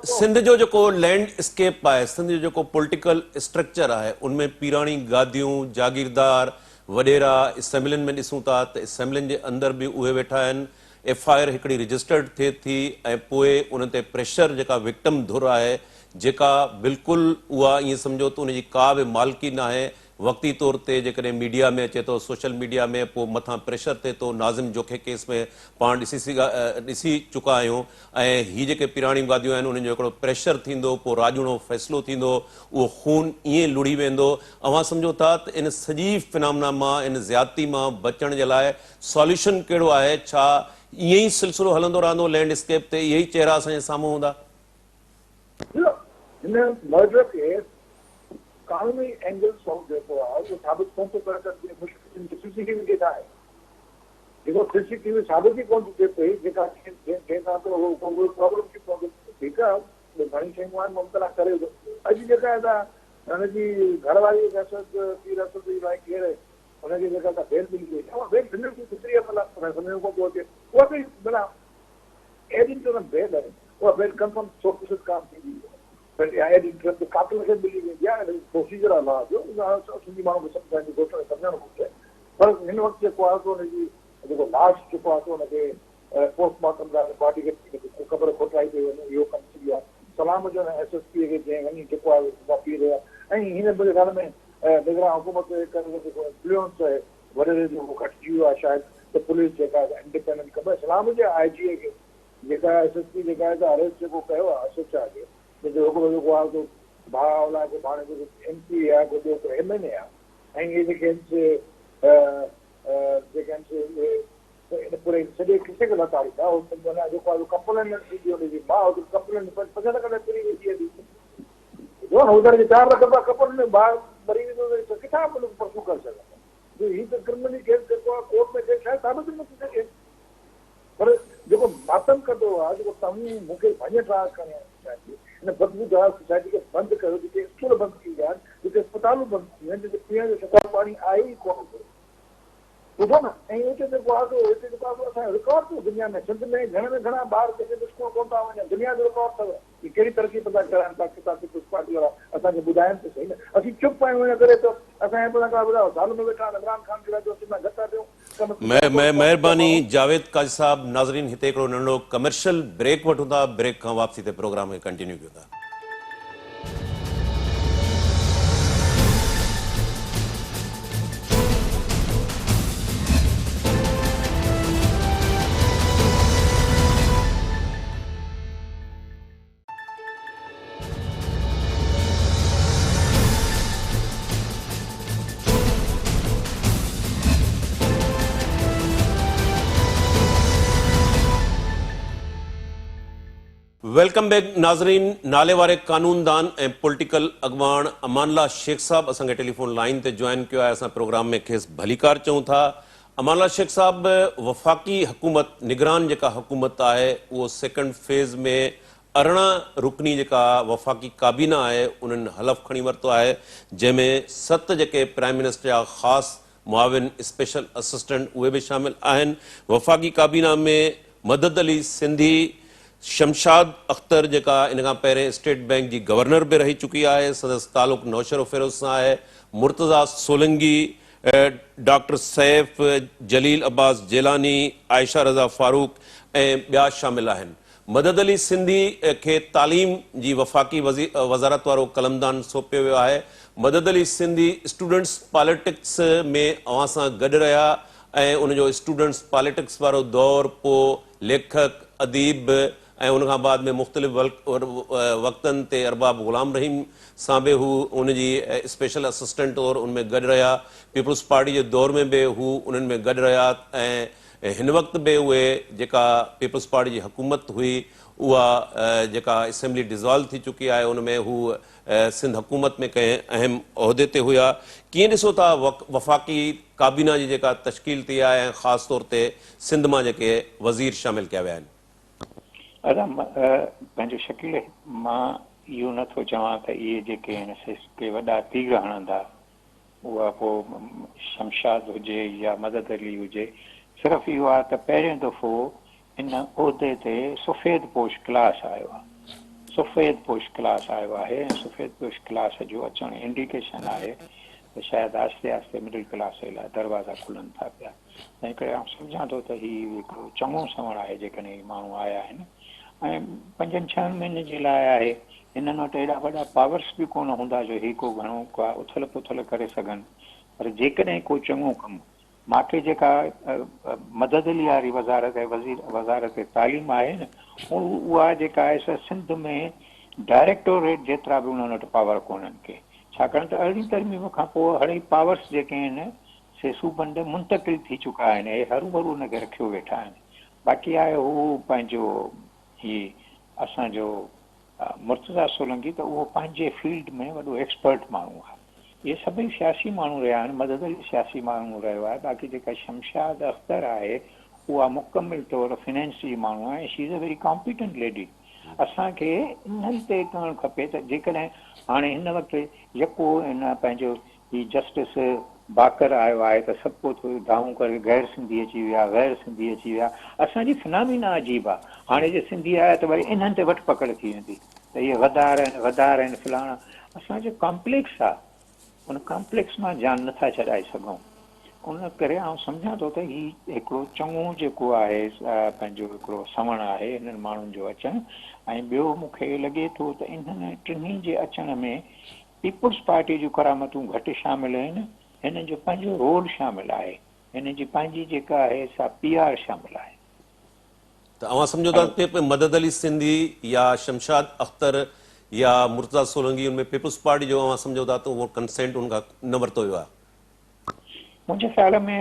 سنڌ جو جيڪو لينڊ اسڪيپ آهي سنڌ جو جيڪو پوليٽيڪل اسٽرڪچر آهي ان ۾ پيراڻي گاديون جاگيردار وڏيرا اسيمبلين ۾ ڏسون ٿا ته اسيمبلين جي اندر به اهي ويٺا آهن ايف I R هڪڙي رجسٽرڊ ٿئي ٿي ۽ پوء ان تي پريشر جيڪا وڪٽم ڌر آهي جيڪا بلڪل اها ائين سمجهو ته ان جي ڪا به مالڪي ناهي وقتي طور تي جيڪڏهن ميڊيا ۾ اچي ٿو سوشل ميڊيا ۾ پوء مٿان پريشر ٿئي ٿو ناظم جوکي ڪيس ۾ پاڻ ڏسي ڏسي چڪا آهيون ۽ هي جيڪي پيراڻيون گاديون آهن انهن جو هڪڙو پريشر ٿيندو پوء راڄوڻو فيصلو ٿيندو اهو خون ائين لڙهي ويندو اوهان سمجهو ٿا ته ان سڄي فنامنا مان ان زيادتي مان بچڻ جي لاء ساليوشن ڪهڙو آهي ڇا ائين ئي سلسلو هلندو رهندو لينڊ اسڪيپ تي اهي ئي چهرا اسان جي سامهون هوندا. هن مرڊر ڪيس قانوني اينگل سان جيڪو آهي اهو ثابت ڪونه ٿو ڪري سگهجي، مشڪل سي سي ٽي وي ڪٿان آهي جيڪو سي سي ٽي وي ثابت ئي ڪونه ٿي ٿئي پئي جيڪا جنهن سان ته اهو ڪو پرابلم ٿي پوندو ٺيڪ آهي ٻيو گهڻيون شيون آهن ممڪن آهي ڪري اڄ جيڪا آهي ته هن جي گهر واري اسد پير اسد جي ڀائي ڪير آهي هن کي جيڪا ته بيل ملي وئي اها بيل ملڻ جي فطري عمل آهي ان کي سمجهه ۾ ڪونه ٿو اچي اها به معنيٰ ايڊ انٽرم بيل آهي اها بيل ڪنفرم 100% ڪانه ٿيندي پر اها ايڊ انٽرم ته قاتل کي ملي ويندي آهي ان پروسيجر آهي لا جو اها سنڌي ماڻهن کي سمجهائڻ جي ڪوشش ۽ سمجهڻ گهرجي پر هن وقت جيڪو آهي سو ان جي جيڪو لاش جيڪو آهي سو ان کي پوسٽ مارٽم لاء باڊي کي قبر کوٽرائي پئي وڃي اهو ڪم ٿي ويو آهي سلام هجي ان ايس ايس پي کي جنهن وڃي جيڪو آهي سو پي رهيو آهي ۽ هن منهنجي خيال ۾ نگران حڪومت جي ڪري جيڪو انفلوئنس آهي وڏيري جو اهو گهٽجي ويو آهي شايد ته پوليس جيڪا انڊيپينڊنٽ ڪم سلام هجي آء جي کي. جيڪا ايس ايس پي جيڪا آهي سا اريسٽ جيڪو ڪيو آهي ارشد شاهه کي جنهن جو هڪڙو جيڪو آهي سو ڀاء الائي ڪو ڀاڻيجو ڪو ايم پي اي آهي ڪو ٻيو ڪو ايم اين اي آهي ۽ اهي جيڪي آهن سي جيڪي آهن سي اهي ان پوري سڄي قصي کي لتاڙيندا هو معنيٰ جيڪو آهي سو ڪمپليننٽ ٿيندي ان جي ماء ته ڪمپلينٽ 5 لک رپيا ڦري ويندي هلي ٻڌو نه هو ته 4 لک رپيا کپن ڀاء مري ويندو ته ڪٿان ان کي پرسو ڪري سگهندو جو هي ته ڪرمنل ڪيس جيڪو آهي ڪورٽ ۾ ڪيس شايد ثابت ئي نه ٿي سگهي پر جيڪو ماتم ڪندو آهي جيڪو توهين مون کي ڀڃ ڊاهه کڻي آيا سوسائٽي هن بدبودار سوسائٽي کي بند ڪيو جتي اسڪول بند ٿي ويا آهن جتي اسپتالون بند ٿي ويون آهن جتي پيئڻ جو شفاف پاڻي آهي ئي ڪونه ٿو ٻڌو نه ۽ هتي جيڪو آهي سو هتي جيڪو آهي سو اسان جو رڪارڊ اٿو دنيا ۾ سنڌ ۾ گهڻي ۾ گهڻا ٻار جيڪي به اسڪول ڪونه ٿا وڃن دنيا جو رڪارڊ اٿو هي ڪهڙي ترقي پيا ڪرائن پاڪستان پيپلز پارٽي وارا اسان کي ٻڌائن ته سهي نه اسين چپ آهيون ان ڪري ته اسان جا پويان ڪا وڏا ظالم ويٺا آهن عمران خان جهڙا جو اسين تان گهٽ ٿا ڏيون ڪم مهرباني جاويد قاضي صاحب ناظرين هتي هڪڙو ننڍڙو ڪمرشل بريڪ وٺون ٿا بريڪ کان واپسي تي پروگرام کي ڪنٽينيو ڪيون ٿا. Welcome back ناظرين نالي واري قانوندان ۽ پوليٽيڪل اڳواڻ امان الله شيخ صاحب اسان کي ٽيليفون لائين تي جوائن ڪيو آهي اسان پروگرام ۾ کيس ڀليڪار چئون ٿا امان الله شيخ صاحب وفاقي حڪومت نگران جيڪا حڪومت آهي اهو سيڪنڊ فيز ۾ 18 رڪني جيڪا وفاقي ڪابينا آهي انهن حلف کڻي ورتو آهي جنهن ۾ 7 جيڪي پرائم منسٽر جا خاص معاون اسپيشل اسسٽنٽ اهي به شامل آهن وفاقي ڪابينا ۾ مدد علي سنڌي شمشاد اختر جيڪا ان کان پهرين اسٽيٽ بئنڪ جي گورنر به رهي چڪي آهي سندس تعلق نوشهروفيروز سان آهي مرتضيٰ سولنگي ڊاڪٽر سيف جليل عباس جيلاني عائشه رضا فاروق ۽ ٻيا شامل آهن. مدد علي سنڌي کي تعليم جي وفاقي وزارت وارو قلمدان سونپيو ويو آهي. مدد علي سنڌي اسٽوڊنٽس پاليٽڪس ۾ اوهان سان گڏ رهيا ۽ ان جو اسٽوڊنٽس پاليٽڪس وارو دور پوء ليکڪ، اديب ۽ ان کان بعد ۾ مختلف وقتن تي ارباب غلام رحيم سان به هو ان جي اسپيشل اسسٽنٽ طور ان ۾ گڏ رهيا. پيپلز پارٽي جي دور ۾ به هو انهن ۾ گڏ رهيا ۽ هن وقت به اهي جيڪا پيپلز پارٽي جي حڪومت هئي اها جيڪا اسيمبلي ڊزالو ٿي چڪي آهي ان ۾ هو سنڌ حڪومت ۾ ڪنهن اهم عهدي تي هيا. ڪيئن ڏسو ٿا وفاقي ڪابينا جي جيڪا تشڪيل ٿي آهي ۽ خاص طور تي سنڌ مان جيڪي وزير شامل ڪيا ويا آهن؟ ادا پنهنجو شڪيل مان اهو نه ٿو چوان ته اهي جيڪي آهن سي ڪي وڏا تير هڻندا اها پوء شمشاد هجي يا مدد علي هجي صرف اهو آهي ته پهريون دفعو ان عهدي تي سفيد پوش ڪلاس آيو آهي سفيد پوش ڪلاس آيو آهي ۽ سفيد پوش ڪلاس جو اچڻ انڊيڪيشن آهي ته شايد آهستي آهستي مڊل ڪلاس جي لاء دروازا کلن ٿا پيا. تنهن ڪري آئون سمجهان ٿو ته هي هڪڙو چڱو سوڻ آهي جيڪڏهن هي ماڻهو آيا آهن ۽ پنجن ڇهن مهينن جي لاء آهي. هنن وٽ ايڏا وڏا پاورس به ڪونه هوندا جو هي ڪو گهڻو ڪا اٿل پٿل ڪري سگهن پر جيڪڏهن ڪو چڱو ڪم ماکي جيڪا مدد علي واري وزارت وزير وزارت تعليم آهي نه اها جيڪا آهي سا سنڌ ۾ ڊائريڪٽوريٽ جيترا به انهن وٽ پاور ڪونهن ڪي ڇاڪاڻ ته ارڙهين ترميم کان پوء هڙئي پاورس جيڪي آهن سي صوبن ڏي منتقل ٿي چڪا آهن اهي هروڀرو ان کي رکيو ويٺا آهن باقي آهي هو پنهنجو هي اسان جو مرتضيٰ سولنگي ته اهو پنهنجي فيلڊ ۾ وڏو ايڪسپرٽ ماڻهو آهي اهي سڀئي سياسي ماڻهو رهيا آهن مدد علي سياسي ماڻهو رهيو آهي باقي جيڪا شمشاد اختر آهي اها مڪمل طور فنانس جي ماڻهو آهي she is a very competent lady اسان کي انهن تي ڪرڻ کپي ته جيڪڏهن هاڻي هن وقت يڪو ان پنهنجو هي جسٽس باقر آيو آهي ته سڀ ڪو ٿو دانهون ڪري غير سنڌي اچي ويا غير سنڌي اچي ويا اسان جي فنامينا عجيب آ هاڻي جي سنڌي آيا ته وري انهن تي وٺ پڪڙ ٿي ويندي ته اهي غدار آهن غدار آهن فلاڻا اسان جو ڪامپليڪس آ ان ڪامپليڪس مان جان نٿا ڇڏائي سگهون ان ڪري آئون سمجهان ٿو ته هي هڪڙو چڱو جيڪو آهي پنهنجو هڪڙو سوڻ آهي هنن ماڻهن جو اچڻ ۽ ٻيو مون کي لڳي ٿو ته انهن ٽنهي جي اچڻ ۾ پيپلز پارٽي جون ڪرامتون گهٽ شامل آهن، هنن جو پنهنجو رول شامل آهي، هنن جي پنهنجي جيڪا آهي سا پي آر شامل آهي. ته اوهان سمجهو ٿا ته پ پ مدد علي سنڌي يا شمشاد اختر يا مرتضيٰ سولنگي ان ۾ پيپلز پارٽي جو اوهان سمجهو ٿا ته اهو ڪنسينٽ ان کان نه ورتو ويو آهي؟ منهنجي خيال ۾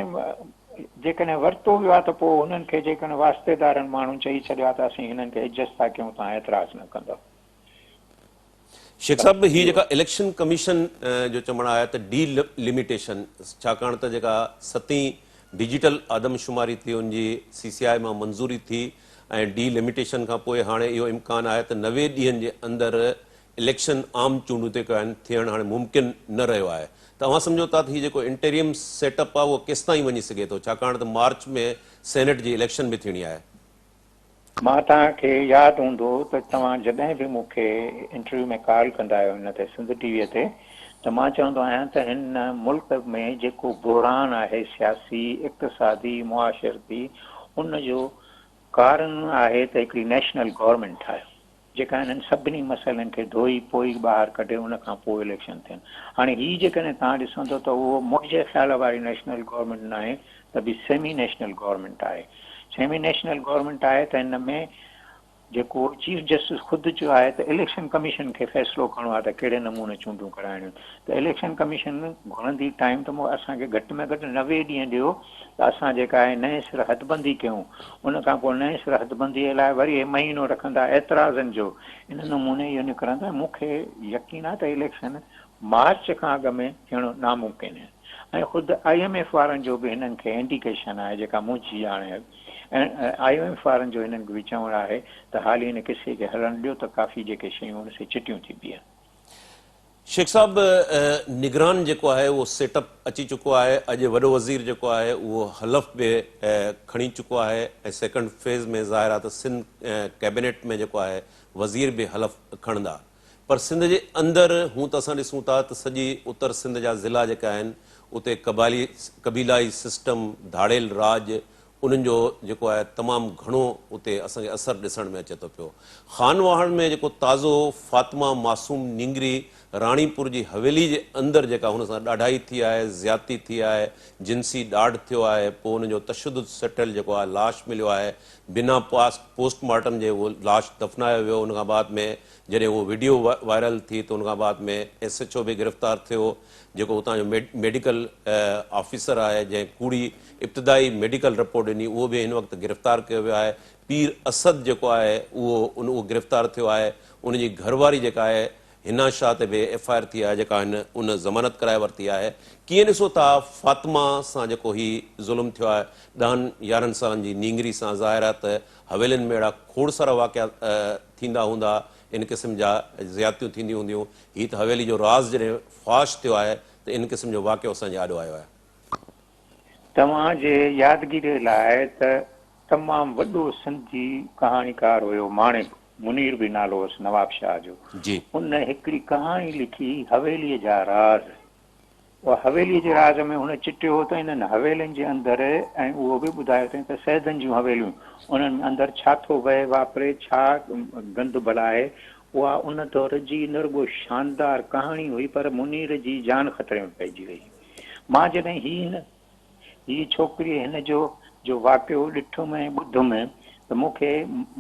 جيڪڏهن ورتو ويو آهي ته پوء هنن کي جيڪڏهن واسطيدارن ماڻهن چئي ڇڏيو آهي ته اسين هنن کي ايڊجسٽ ٿا ڪيون توهان اعتراض نه ڪندؤ. شيخ صاحب هي جيڪا اليڪشن ڪميشن جو چوڻ آهي ته ڊي لميٽيشن ڇاڪاڻ ته جيڪا ستين ڊجيٽل آدمشماري ٿي ان جي سي سي آء مان منظوري ٿي ۽ ڊي لميٽيشن کان پوء هاڻي اهو امڪان آهي ته 90 ڏينهن جي اندر اليڪشن عام چونڊون جيڪو آهن ٿيڻ هاڻي ممڪن نه رهيو آهي ته اوهان سمجهو ٿا ته هي جيڪو انٽريم سيٽ اپ آهي اهو ڪيستائين وڃي سگهي ٿو ڇاڪاڻ ته مارچ ۾ سينيٽ جي اليڪشن به ٿيڻي آهي. مان توهان کي ياد هوندو ته توهان جڏهن به مون کي انٽرويو ۾ ڪال ڪندا آهيو هن تي سنڌ ٽي وي تي ته مان چوندو آهيان ته هن ملڪ ۾ جيڪو بحران آهي سياسي، اقتصادي، معاشرتي ان جو ڪارڻ آهي ته هڪڙي نيشنل گورنمينٽ ٺاهيو. جيڪا انهن سڀني مسئلن کي ڌوئي پوئي ٻاهر ڪڍي ان کان پوء اليڪشن ٿين. هاڻي هي جيڪڏهن توهان ڏسندو ته اهو منهنجي خيال واري نيشنل گورنمينٽ ناهي ته به سيمي نيشنل گورنمينٽ آهي. سيمي نيشنل گورنمينٽ آهي ته هن ۾ جيڪو چيف جسٽس خود چيو آهي ته اليڪشن ڪميشن کي فيصلو ڪرڻو آهي ته ڪهڙي نموني چونڊون ڪرائڻيون آهن ته اليڪشن ڪميشن گهرندي ٽائيم ته اسان کي گهٽ ۾ گهٽ 90 ڏينهن ڏيو ته اسان جيڪا آهي نئين سر حدبندي ڪيون، ان کان پوء نئين سر حدبنديء لاء وري هي مهينو رکندا اعتراضن جو، ان نموني اهو نڪرندو ۽ مون کي يقين آهي ته اليڪشن مارچ کان اڳ ۾ ٿيڻ ناممڪن آهي ۽ خود I M F وارن جو به هنن کي انڊيڪيشن آهي جيڪا منهنجي ڄاڻ آهي ۽ I M F وارن جو هنن کي به چوڻ آهي ته حالي هن قصي کي هلڻ ڏيو ته ڪافي جيڪي شيون آهن سي چٽيون ٿي بيهن. شيخ صاحب نگران جيڪو آهي اهو سيٽ اپ اچي چڪو آهي اڄ وڏو وزير جيڪو آهي اهو حلف به کڻي چڪو آهي ۽ سيڪنڊ فيز ۾ ظاهر آهي ته سنڌ ڪيبينيٽ ۾ جيڪو آهي وزير به حلف کڻندا پر سنڌ جي اندر هون ته اسان ڏسون ٿا ته سڄي اتر سنڌ جا ضلعا جيڪا آهن اتي قبائلي قبيلائي سسٽم ڌاڙيل راڄ انهن جو جيڪو آهي تمام گهڻو اتي اسان کي اثر ڏسڻ ۾ اچي ٿو پيو. خان واهڻ ۾ جيڪو تازو فاطمه معصوم نينگري راڻيپور جي حويلي جي اندر جيڪا هن سان ڏاڍائي ٿي آهي، زيادتي ٿي آهي، جنسي ڏاڍ ٿيو آهي، پوء ان جو تشدد سٽيل جيڪو آهي لاش مليو آهي، بنا پوسٽ مارٽم جي اهو لاش دفنايو ويو، ان کان بعد ۾ جڏهن اهو وڊيو وائرل ٿي ته ان کان بعد ۾ ايس ايڇ او به گرفتار ٿيو. جيڪو اتان جو ميڊيڪل آفيسر آهي جنهن ڪوڙي ابتدائي ميڊيڪل رپورٽ ڏني اهو به هن وقت گرفتار ڪيو ويو آهي پير اسد جيڪو آهي اهو ان اهو گرفتار ٿيو آهي ان جي گهر واري جيڪا آهي حنا شاهه تي به ايف I R ٿي آهي جيڪا هن ان ضمانت ڪرائي ورتي آهي ڪيئن ڏسو ٿا فاطمه سان جيڪو هي ظلم ٿيو آهي ڏهن يارهن سالن جي نينگري سان ظاهر آهي ته حويلين ۾ اهڙا کوڙ سارا واقعا ٿيندا هوندا ان قسم جا زيادتيون ٿينديون هونديون هي ته حويلي جو راز جڏهن فاش ٿيو آهي ته ان قسم جو واقعو اسان جي آڏو آيو آهي. توهان جي يادگيري لاء ته تمام وڏو سنڌي ڪهاڻيڪار هيو ماڻڪ منير به نالو هوس نوابشاهه جو ان هڪڙي ڪهاڻي لکي حويلي جا راز اها حويليء جي راز ۾ هن چٽيو هو ته انهن حويلين جي اندر ۽ اهو به ٻڌايو اٿائين ته سيدن جون حويليون انهن ۾ اندر ڇا ٿو وهي واپري، ڇا گند بلا آهي. اها ان دور جي نه رڳو شاندار ڪهاڻي هئي پر منير جي جان خطري ۾ پئجي وئي. مان جڏهن هي هن هيء ڇوڪريء هن جو جو واقعو ڏٺم ۽ ٻڌم ته مون کي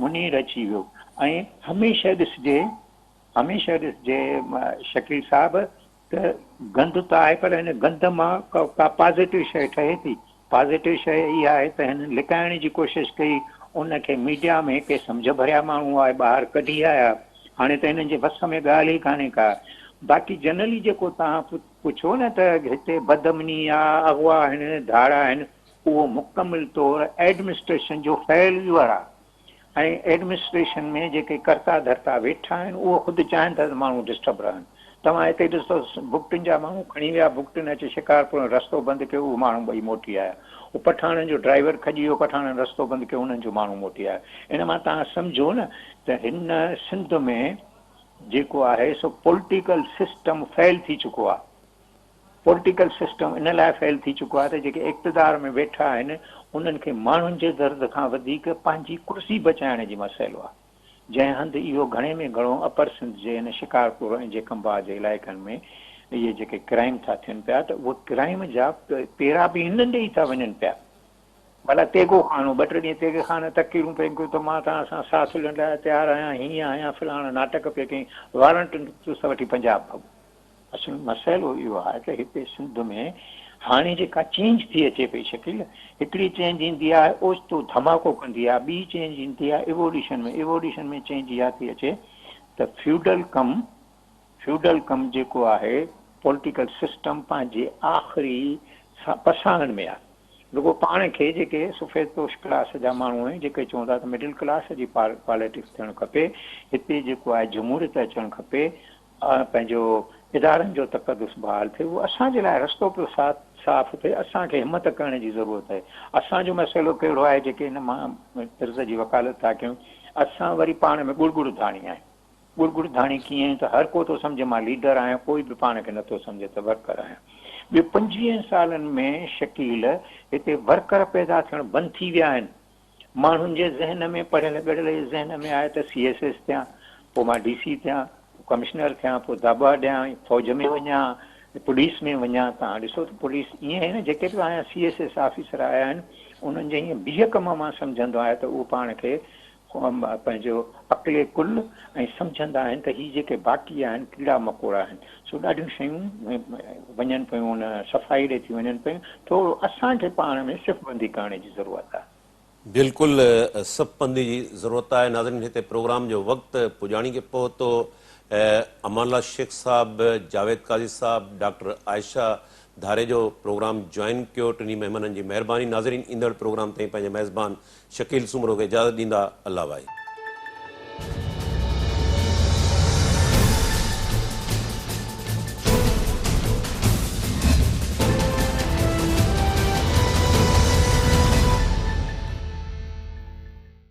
منير اچي ويو ۽ هميشه ڏسجي هميشه ڏسجي شڪيل صاحب ته گند ته آهي پر ان گند مان ڪا پازيٽو شيء ٺهي ٿي. پازيٽو شيء اها آهي ته هنن لڪائڻ جي ڪوشش ڪئي، ان کي ميڊيا ۾ ڪي سمجهه ڀريا ماڻهو آهي ٻاهر ڪڍي آيا. هاڻي ته هنن جي وس ۾ ڳالهه ئي ڪانهي ڪا. باقي جنرلي جيڪو توهان پڇو نه ته هتي بدامني آ، اغوا آهن، ڌاڙا آهن، اهو مڪمل طور ايڊمنسٽريشن جو فيليور آ. ۽ ايڊمنسٽريشن ۾ جيڪي ڪرتا ڌرتا ويٺا آهن اهو خود چاهين ٿا ته ماڻهو ڊسٽرب رهن. توهان هتي ڏسو بگٽين جا ماڻهو کڻي ويا بگٽين اچي شڪارپور ۾ رستو بند ڪيو اهي ماڻهو ٻئي موٽي آيا. اهو پٺاڻن جو ڊرائيور کڄي ويو پٺاڻن رستو بند ڪيو انهن جو ماڻهو موٽي آيا. ان مان توهان سمجهو نه ته هن سنڌ ۾ جيڪو آهي سو پوليٽيڪل سسٽم فيل ٿي چڪو آهي. پوليٽيڪل سسٽم ان لاء فيل ٿي چڪو آهي ته جيڪي اقتدار ۾ ويٺا آهن انهن کي ماڻهن جي درد کان وڌيڪ پنهنجي ڪرسي بچائڻ جي مسئلو آهي. جنهن هنڌ اهو گهڻي ۾ گهڻو اپر سنڌ جي ان شڪارپور ۽ جيڪب آباد جي علائقن ۾ اهي جيڪي ڪرائيم ٿا ٿين پيا ته اهي ڪرائيم جا پيرا به هنن ڏي ئي ٿا وڃن پيا. ڀلا تيغو خان هو، ٻه ٽي ڏينهن تيغي خان تقريرون پئي ڪيون ته مان توهان سان ساٿ ڏيڻ لاء تيار آهيان، هيئن آهيان، فلاڻا ناٽڪ پئي ڪيائين، وارنٽ نڪتس ته وٺي پنجاب ڀڳو. اصل مسئلو اهو آهي ته هتي سنڌ ۾ هاڻي جيڪا چينج ٿي اچي پئي شڪيل، هڪڙي چينج ايندي آهي اوچتو ڌماڪو ڪندي آهي، ٻي چينج ايندي آهي ايووليوشن ۾، ايووليوشن ۾ چينج اها ٿي اچي ته فيوڊل ڪم، فيوڊل ڪم جيڪو آهي پوليٽيڪل سسٽم پنهنجي آخري پساهن ۾ آهي. رڳو پاڻ کي جيڪي سفيد پوش ڪلاس جا ماڻهو آهن جيڪي چون ٿا ته مڊل ڪلاس جي پاليٽڪس ٿيڻ کپي، هتي جيڪو آهي جمهوريت اچڻ کپي، پنهنجو ادارن جو تقدس بحال ٿئي، اهو اسان جي لاء رستو پيو صاف ٿئي، اسان کي همت ڪرڻ جي ضرورت آهي. اسان جو مسئلو ڪهڙو آهي جيڪي هن مان طرز جي وڪالت ٿا ڪيون، اسان وري پاڻ ۾ ڳڙ ڳڙ ڌاڻي آهيون. ڳڙ ڳڙ ڌاڻي ڪيئن ته هر ڪو ٿو سمجهي مان ليڊر آهيان، ڪوئي به پاڻ کي نٿو سمجهي ته ورڪر آهيان. ٻيو پنجويهن سالن ۾ شڪيل هتي ورڪر پيدا ٿيڻ بند ٿي ويا آهن. ماڻهن جي ذهن ۾ پڙهيل ڳڙهيل جي ذهن ۾ آهي ته سي ايس ايس ٿيان، پوء مان ڊي سي ٿيان، پوء ڪمشنر ٿيان، پوء داٻا ڏيان، فوج ۾ وڃان، پوليس ۾ وڃان. توهان ڏسو ته پوليس ائين آهي نه جيڪي به آيا سي ايس ايس آفيسر آيا آهن انهن جي ائين بيهڪ مان مان سمجهندو آهيان ته اهو پاڻ کي پنهنجو عقل ڪل ۽ سمجهندا آهن ته هي جيڪي باقي آهن ڪيڙا مڪوڙا آهن سو ڏاڍيون شيون وڃن پيون ان صفائي ڏي ٿي وڃن پيون ٿورو اسان کي پاڻ ۾ صف بندي ڪرڻ جي ضرورت آهي. بلڪل صف بندي جي ضرورت آهي ناظرين هتي پروگرام جو وقت پڄاڻي کي پهتو امان الله شيخ صاحب Javed Qazi Sahib doctor Ayesha Dharejo programme join ڪيو ٽنهي مهمانن جي مهرباني ناظرين ايندڙ پروگرام تائين پنهنجي ميزبان شڪيل سومرو کي اجازت ڏيندا الله واهي.